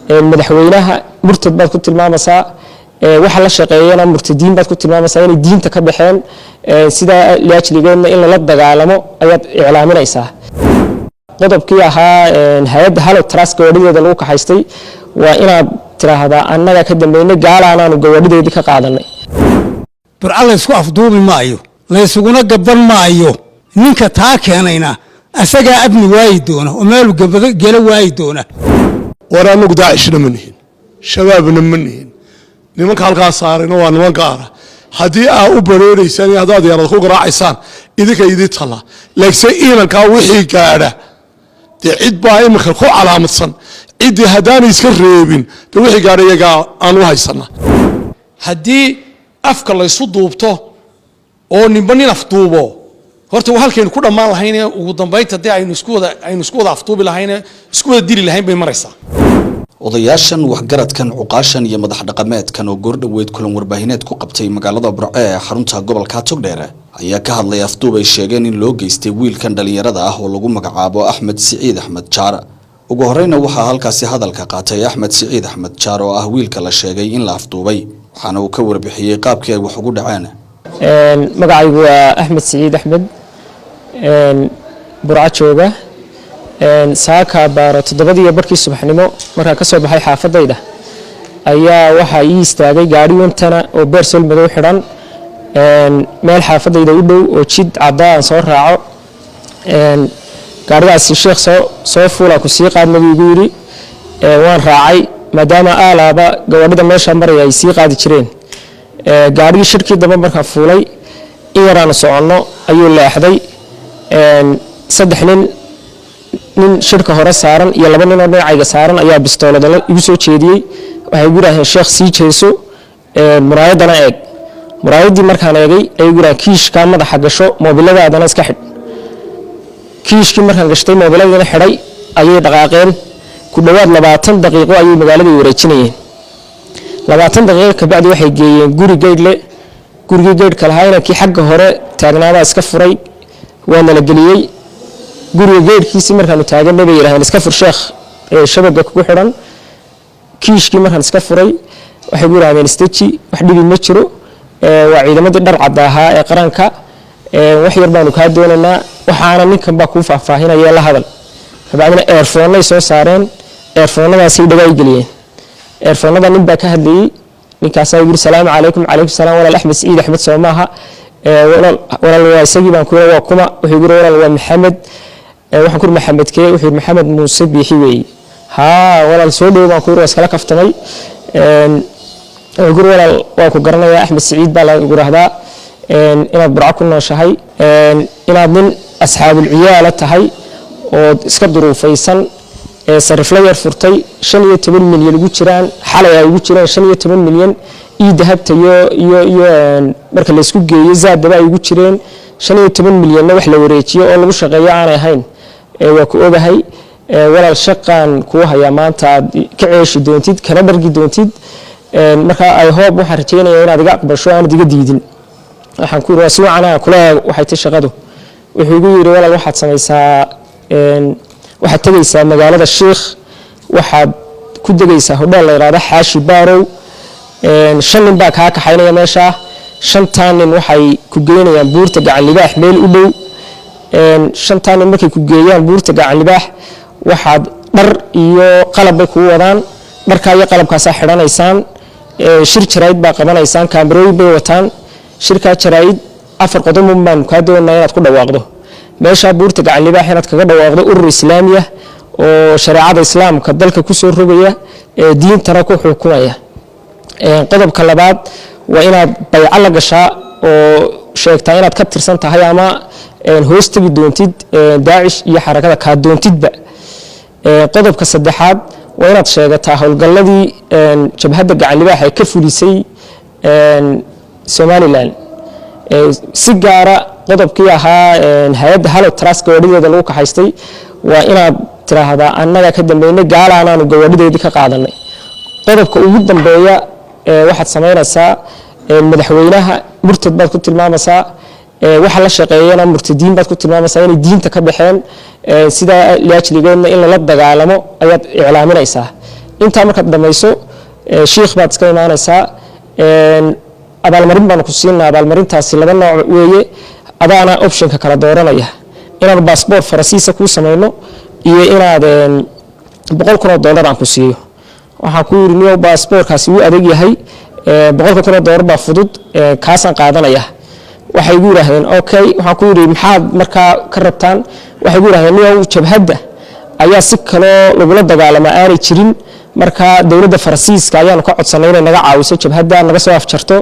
Madaxweynaha murtad baad ku tilmaamaysaa, waxa la shaqeeyana murtadiin baad ku tilmaamaysaa, inay diinta ka baxeen. Sidaa liajligeedna in lala dagaalamo ayaad iclaaminaysaa. Qodobkii ahaa hay-adda Halo Trust gawaadhideeda lagu kaxaystay waa inaad tiraahdaa annaga ka dambeynay, gaalaanaanu gawaadhideedii ka qaadanay. Burca laysku afduubi maayo, laysuguna gaban maayo. Ninka taa keenayna asagaa abni waayi doona oo meelu gelo waayi doona. War anagu Daacishna ma nihin, Shabaabna ma nihin. Nimanka halkaa saarayna waa niman gaara. Haddii aa u bareereysaan iyo haddaad yaarad ku garaacaysaan, idinka idii talla. Laakiinse iinankaa wixii gaadha, dee cid baa iminka ku calaamadsan. Ciddii haddaanay iska reebin, dee wixii gaadha iyagaa aan u haysana. Haddii afka laysu duubto oo ninba nin afduubo, horta waa halkaynu ku dhammaan lahayne. Ugu dambaynta dee aynu isku wada afduubi lahayne, isku wada dili lahayn bay maraysaa. Odayaashan, waxgaradkan, cuqaashan iyo madax dhaqameedkan oo goordhoweyd kulan warbaahineed ku qabtay magaalada Burco ee xarunta gobolka Togdheer ayaa ka hadlay afduub ay sheegeen in loo geystay wiilkan dhalinyarada ah oo lagu magacaabo Axmed Siciid Axmed Jaar. Ugu horeyna waxaa halkaasi hadalka qaatay Axmed Siciid Axmed Jaar oo ah wiilka la sheegay in la afduubay, waxaana uu ka warbixiyey qaabkii ay wax ugu dhaceen. Magacaygu waa Axmed Siciid Axmed, Burco jooga. Saaka baaro 7:30 subaxnimo markaan ka soo baxay xaafadayda ayaa waxaa ii istaagay gaari wantana oo beersol madow xidhan, meel xaafadayda u dhow oo jid cadda aan soo raaco. Gaarigaasi "Sheekh, soo fuula, ku sii qaadna," buu igu yidhi. Waan raacay, maadaama aalaaba gawaadhida meesha maraya ay sii qaadi jireen. Gaarigii shirkii dambe markaan fuulay, in yaraanu soconno ayuu leexday. Saddex nin, nin shirka hore saaran iyo laba nin oo dhinacayga saaran, ayaa bistoolada igu soo jeediyey. Waxay igu yidhahdeen, "Sheekh, sii jeeso, muraayaddana eeg." Muraayaddii markaan eegay ayay igu yidhahdeen, "Kiishkaa madaxa gasho, moobiladaadana iska xidh." Kiishkii markaan gashtay, moobiladiina xidhay, ayay dhaqaaqeen. Ku dhowaad 20 daqiiqo ayay magaalada wareejinayeen. 20 daqiiqo kabacdi waxay geeyeen guri geydhle. Gurigii geydhka lahaa inankii xagga hore taagnaabaa iska furay, waa nala geliyey. Guriga geydhkiisii markaanu taaganay bay yidhahdeen, "Iska fur, sheekh, shabaga kugu xidhan." Kiishkii markaan iska furay waxay ku yidhahdeen, "Isteji, wax dhibi ma jiro, waa ciidamadii dhar cadda ahaa ee qaranka, wax yar baanu kaa doonaynaa, waxaana ninkan baa kuu faahfaahinaya, la hadal." Kabacdina earphone-nay soo saareen, earphone-nadaasay dhagaa geliyeen. Earphone-nada nin baa ka hadlayey. Ninkaasaa yiri, "Salaamu calaykum." "Calaykum salaam, walaal. Axmed Siciid Axmed soo maaha?" "Walaal, waa isagii," baan ku yiri. "Waa kuma?" Wuxuu yiri, "Walaal, waa Maxamed." Waxaan ku yiri, "Maxamed kee?" Wuxuu yiri, "Maxamed Muuse Biixi weeye." "Haa walaal, soo dhow," baan ku yiri. Waa iskala kaftamay. Wuxuu yiri, "Walaal, waa ku garanayaa, Axmed Siciid baa lagu rahdaa, inaad Burco ku nooshahay, inaad nin asxaabul ciyaala tahay ood iska duruufaysan, sarifla yar furtay, 15 milyan ugu jiraan, xalay ay ugu jiraan 15 milyan io dahabta iyo marka laysku geeyo zaadaba ay ugu jireen 15 milyanna wax la wareejiyo oo lagu shaqeeyo aanay ahayn. Waa ku ogahay walaal, shaqaan kuu hayaa maanta aad ka ceeshi doontid kana dhargi doontid. Marka I hope, waxaan rajeynaya inaad iga aqbasho, aanad iga diidin." Waxaan ku yiri, "Waa si wacan, aan kula eego, waxay tay shaqadu?" Wuxuu igu yiri, "Walaal, waxaad samaysaa, waxaad tegaysaa magaalada Shiikh, waxaad ku degaysaa hodheel la yidhahdo Xaashi Baarow. Shan nin baa kaa kaxaynaya meeshaa. Shantaa nin waxay ku geynayaan buurta Gacan Libaax meel u dhow. Shantaa nin markay ku geeyaan buurta Gacan Libaax, waxaad dhar iyo qalab bay kuu wadaan, dharkaa iyo qalabkaasaa xidhanaysaan, shir jaraa'id baa qabanaysaan, kaamarooyin bay wataan. Shirkaa jaraa'id afar qodobun baanu kaa doonaa inaad ku dhawaaqdo. Meeshaa buurta Gacan Libaax inaad kaga dhawaaqdo urur islaamiya oo shareecada islaamka dalka kusoo rogaya, diintana ku xukumaya. Qodobka labaad waa inaad bayco la gashaa oo sheegtaa inaad ka tirsan tahay ama hoos tegi doontid Daacish iyo xarakada kaa doontidba. Qodobka saddexaad waa inaad sheegataa howlgalladii jabhadda Gacan Libaax ay ka fulisay Somaliland, si gaara qodobkii ahaa hay-adda Halo Trust gawaadhideeda lagu kaxaystay waa inaad tiraahdaa annaga ka dambeynay, gaalaanaanu gawaadhideedii ka qaadanay. Qodobka ugu dambeeya, waxaad samaynaysaa madaxweynaha murtad baad ku tilmaamaysaa, waxa la shaqeeyana murtadiin baad ku tilmaamaysaa, inay diinta ka baxeen, sidaa liajligeedna in lala dagaalamo ayaad iclaaminaysaa." Intaa markaad dhamayso, Shiikh baad iska imaanaysaa, abaalmarin baanu ku siinaa. Abaalmarintaasi laba nooc weeye, adaana optionka kala dooranaya: inaanu baasboor Faransiisa kuu samayno iyo inaad $100,000 aan ku siiyo. Waxaan ku yidhi, niyow, baasboorkaasi wuu adag yahay, $100,000 baa fudud, kaasaan qaadanaya. Waxay igu yidhaahdeen, "Okay." Waxaan ku yidhi, "Maxaad markaa ka rabtaan?" Waxay igu yidhahdeen, "Niyow, jabhadda ayaa si kaloo lagula dagaalamaa aanay jirin, marka dowladda Faransiiska ayaanu ka codsanay inay naga caawiso jabhadda, naga soo afjarto.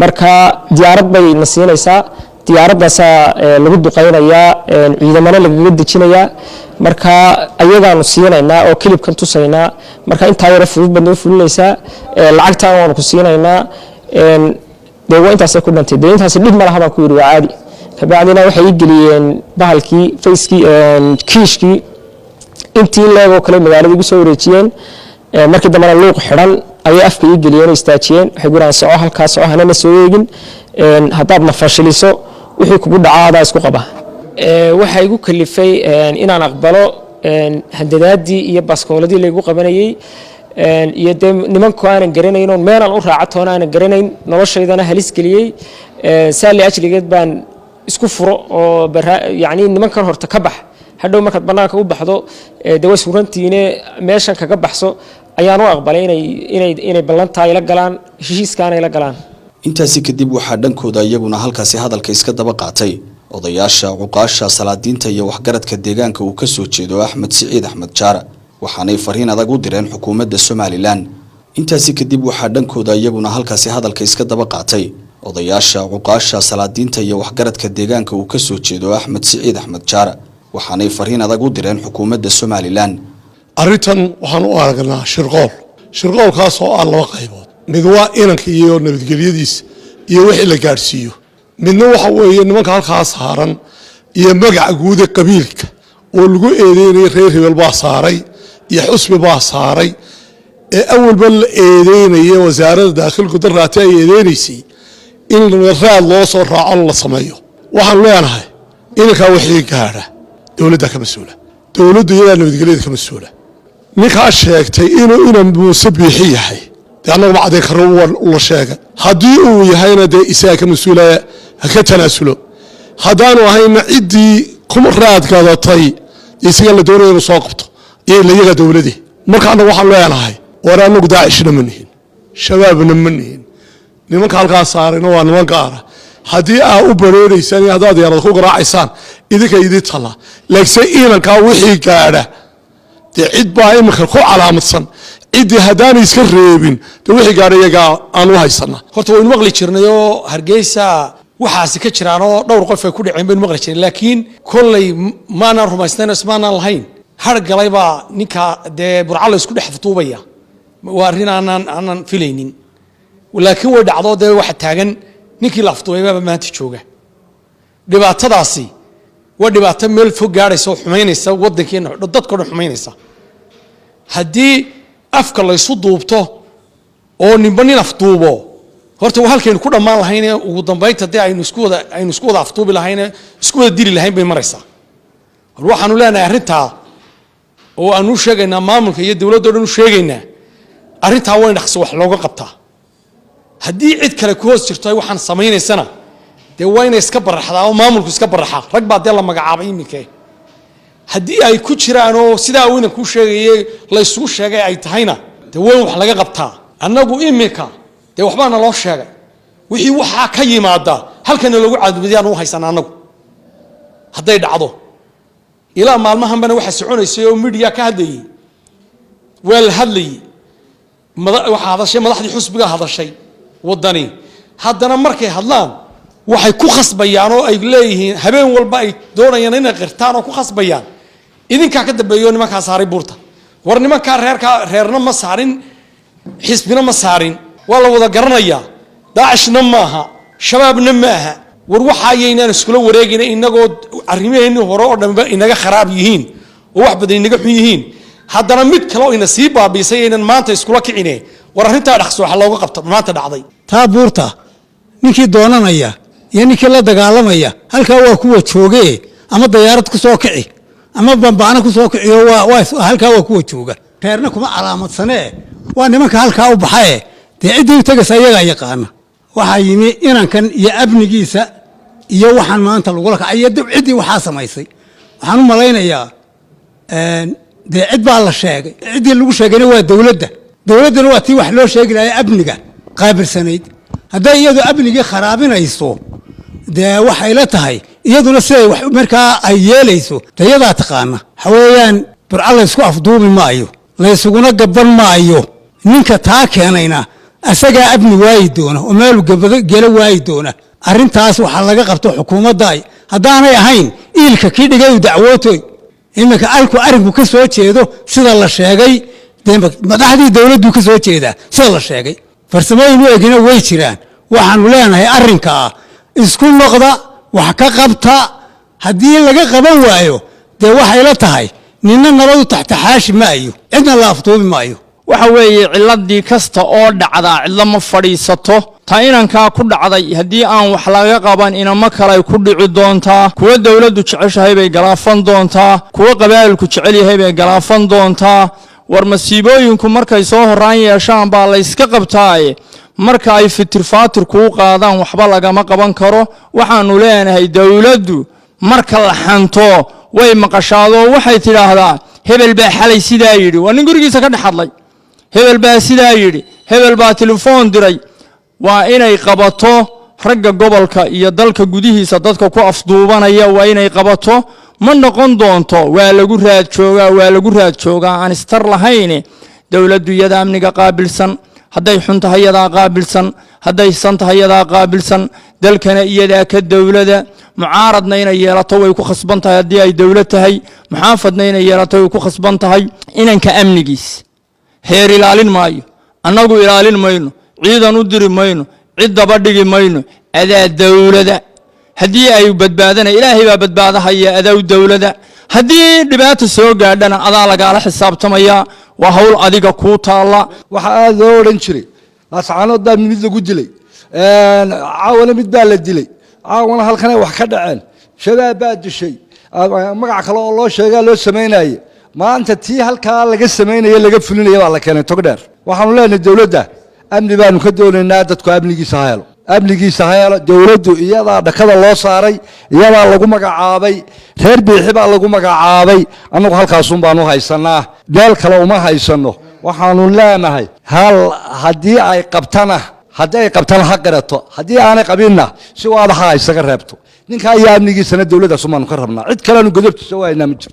Marka diyaarad bay na siinaysaa, diyaaradaasaa lagu duqaynayaa, ciidamana lagaga dejinayaa. Marka ayagaanu siinaynaa oo clipkan tusaynaa. Marka intaa yaro fudud baad noo fulinaysaa, lacagtaan waanu ku siinaynaa." Dee waa intaasay ku dhantay. "Dee intaasi dhib ma laha," baan ku yidhi, "waa caadi." Kabacdina waxay ii geliyeen bahalkii facekii, kiishkii intii leegoo kale magaalada igu soo wareejiyeen. Markii dambena luuq xidhan ayay afka ii geliyeen oo istaajiyeen. Waxay ku yidhahdeen, "Soco halkaa, soco, hanana soo eegin. Haddaad na fashiliso, wixii kugu dhaca adaa isku qaba." Waxaa igu kalifay inaan aqbalo handadaadii iyo baskooladii laygu qabanayey iyo dee nimanku aanan garanayn oon meelaan u raaca toona aanan garanayn, noloshaydana halis geliyey. Saa li ajligeed baan isku furo oo yacni nimankan horta ka bax, hadhow markaad bannaanka u baxdo dee way surantiine, meeshan kaga baxso ayaan u aqbalay inay ballantaa ila galaan, heshiiskaana ila galaan. Intaasi kadib waxaa dhankooda iyaguna halkaasi hadalka iska daba qaatay odayaasha, cuqaasha, salaadiinta iyo waxgaradka deegaanka uu ka soo jeedo Axmed Siciid Axmed Jaara, waxaanay fariin adag u direen xukuumadda Somaliland. Intaasi kadib waxaa dhankooda iyaguna halkaasi hadalka iska daba qaatay odayaasha, cuqaasha, salaadiinta iyo waxgaradka deegaanka uu ka soo jeedo Axmed Siciid Axmed Jaara, waxaanay fariin adag u direen xukuumadda Somaliland. Arrintan waxaan u aragnaa shirqool, shirqoolkaas oo ah laba qaybood. Mid waa inanka iyo nabadgelyadiisa iyo wixii la gaadhsiiyo, midna waxa weeye nimanka halkaa saaran iyo magaca guuda qabiilka oo lagu eedeynaya, reer hebel baa saaray iyo xusbi baa saaray, ee awalba la eedeynaya wasaaradda daakhilku daraati ay eedeynaysay in raad loo soo raaco la sameeyo. Waxaan leenahay, inankaa wixii gaadha dowladda ka mas-uula, dowladdu iyadaa nabadgelyada ka mas-uula. Ninkaa sheegtay inuu ina Muuse Biixi yahay, dee annaguma caddayn karno, la sheegay. Haddii uu yahayna, dee isagaa ka mas-uulaya, ha ka tanaasulo. Haddaanu ahayna, ciddii kuma raad gadatay isaga la doonaya inuu soo qabto iyo iyaga dowladii. Marka annagu waxaan leenahay, war annagu Daacishna ma nihin, Shabaabna ma nihin, nimanka halkaa saarayna waa niman gaara. Haddii aa u bareereysaan iyo haddaad diyaarad ku garaacaysaan, idinka idin talla. Laakiinse inankaa wixii gaadha, dee cid baa iminka ku calaamadsan. Ciddii haddaanay iska reebin, dee wixii gaadha iyagaa aan u haysana. Horta waynu maqli jirnay oo Hargeysa waxaasi ka jiraan oo dhowr qof ay ku dhaceen baynu maqli jirnay, laakiin kolley maanaan rumaysnayn, ismaanaan lahayn har galay baa ninka dee Burca la isku dhex futuubaya. Waa arrin aanan filaynin, laakiin way dhacdo. Dee waxa taagan ninkii la afduubay baaba maanta jooga. Dhibaatadaasi waa dhibaato meel fog gaadhaysa oo xumaynaysa waddankeena, dadka o dhan xumaynaysa. Haddii afka laysu duubto oo ninba nin afduubo, horta waa halkaynu ku dhammaan lahayne ugu dambaynta dee aynu isku wada afduubi lahayne, isku wada dili lahayn bay maraysaa. Hor waxaanu leenahay arrintaa oo aanu u sheegaynaa maamulka iyo dowladda o dhan u sheegaynaa, arrintaa waa in dhaqso wax looga qabtaa. Haddii cid kale ku hoos jirto ay waxaan samaynaysana, dee waa inay iska baraxdaa oo maamulku iska baraxaa. Rag baa dee la magacaabay iminke. Haddii ay ku jiraan oo sidaa uu inan kuu sheegayey la isugu sheegay ay tahayna, dee waa in wax laga qabtaa. Annagu iminka dee waxbaana loo sheegay, wixii waxaa ka yimaada halkana loogu caadmadiyaan u haysana annagu hadday dhacdo. Ilaa maalmahanbana waxaa soconaysay oo media ka hadlayey, waa la hadlayey, waxaa hadashay madaxdii xusbiga hadashay Waddani. Haddana markay hadlaan, waxay ku khasbayaan oo ay leeyihiin habeen walba ay doonayaan inay qirtaan oo ku khasbayaan, idinkaa ka dambeeyo, nimankaa saaray buurta. War nimankaa reerkaa reerna ma saarin, xisbina ma saarin, waa la wada garanayaa. Daacishna maaha, Shabaabna maaha. War waxaayaynaan iskula wareegayna, inagoo arrimaheennii hore oo dhanba inaga kharaab yihiin oo wax badan inaga xun yihiin, haddana mid kale oo ina sii baabiisay aynan maanta iskula kicine. War arrintaa dhaqso waxa looga qabta maanta dhacday. Taa buurta ninkii doonanaya iyo ninkii la dagaalamaya halkaa waa kuwa jooge, ama dayaarad ku soo kici ama bambaano ku soo kiciyo, waa halkaa waa kuwa jooga. Reerna kuma calaamadsanee, waa nimanka halkaa u baxaye. Dee ciddii u tegaysa iyagaa yaqaana. Waxaa yimi inankan iyo amnigiisa iyo waxaan maanta lagula kacay iyo ciddii waxaa samaysay. Waxaan u malaynayaa dee cid baa la sheegay. Ciddii lagu sheegayna waa dowladda. Dowladdana waa tii wax loo sheegi lahaa, amniga qaabilsanayd. Hadday iyadu amnigii kharaabinayso, dee waxay la tahay iyaduna siday wax markaa ay yeelayso dee iyadaa taqaana. Waxa weeyaan, Burco laysku afduubi maayo, laysuguna gaban maayo. Ninka taa keenayna asagaa amni waayi doona oo meelu gelo waayi doona. Arrintaas waxaa laga qabto xukuumadda. Haddaanay ahayn iilka kii dhigay u dacwootoy. Iminka alku arrinku ka soo jeedo, sida la sheegay, dee madaxdii dowladdu ka soo jeedaa sida la sheegay. Farsamooyin u egina way jiraan. Waxaanu leenahay arrinkaa isku noqda, wax ka qabta. Haddii laga qaban waayo, dee waxay la tahay nina nabadu taxtaxaashi maayo, cidna la afduubi maayo. Waxa weeye, ciladii kasta oo dhacdaa cidlo ma fadhiisato. Ta inankaa ku dhacday haddii aan wax laga qaban, inamo kale ku dhici doontaa. Kuwa dowladdu jeceshahay bay galaafan doontaa, kuwa qabaa'ilku jecel yahay bay galaafan doontaa. War masiibooyinku markay soo horraan yeeshaan baa layska qabtaaye, marka ay fitirfaatir kuu qaadaan waxba lagama qaban karo. Waxaannu leenahay, dowladdu marka la xanto way maqashaadoo waxay tidhaahdaa, "Hebel baa xalay sidaa yidhi." Waa nin gurigiisa ka dhex hadlay. "Hebel baa sidaa yidhi, hebel baa telefoon diray." Waa inay qabato ragga gobolka iyo dalka gudihiisa dadka ku afduubanaya, waa inay qabato. Ma noqon doonto "waa lagu raad joogaa, waa lagu raad joogaa" aan istar lahayne. Dowladdu iyada amniga qaabilsan. Hadday xun tahay iyadaa qaabilsan, hadday san tahay iyadaa qaabilsan. Dalkana iyadaa ka dowlada. Mucaaradna inay yeelato way ku khasban tahay haddii ay dowlad tahay, muxaafadna inay yeelato way ku khasban tahay. Inanka amnigiis heer ilaalin maayo, annagu ilaalin mayno, ciidan u diri mayno, cid daba dhigi mayno. Adaa dowlada. Haddii ay badbaadana Ilaahay baa badbaadahaya, adaa u dowlada. Haddii dhibaata soo gaadhana adaa lagaala xisaabtamaya. Waa hawl adiga kuu taalla. Waxaa aada loo odhan jiray, Laascaanood baa mid lagu dilay, caawana mid baa la dilay, caawana halkanay wax ka dhaceen, Shabaab baa dishay, magac kale oo loo sheegaa loo samaynaye. Maanta tii halkaa laga samaynaya, laga fulinaya baa la keenay Togdheer. Waxaanu leenahay, dowladda amni baanu ka doonaynaa. Dadku amnigiisa ha helo, amnigiisa ha helo. Dowladdu iyadaa dhakada loo saaray, iyadaa lagu magacaabay, reer Biixi baa lagu magacaabay. Annagu halkaasun baanu haysanaa, meel kale uma haysano. Waxaanu leenahay, hal haddii ay qabtana, haddii ay qabtana ha qirato, haddii aanay qabinna si waadaha isaga reebto. Ninkaa iyo amnigiisana dowladdaasun baanu ka rabnaa. Cid kaleanu godobtiisa wahaynaa ma jirto.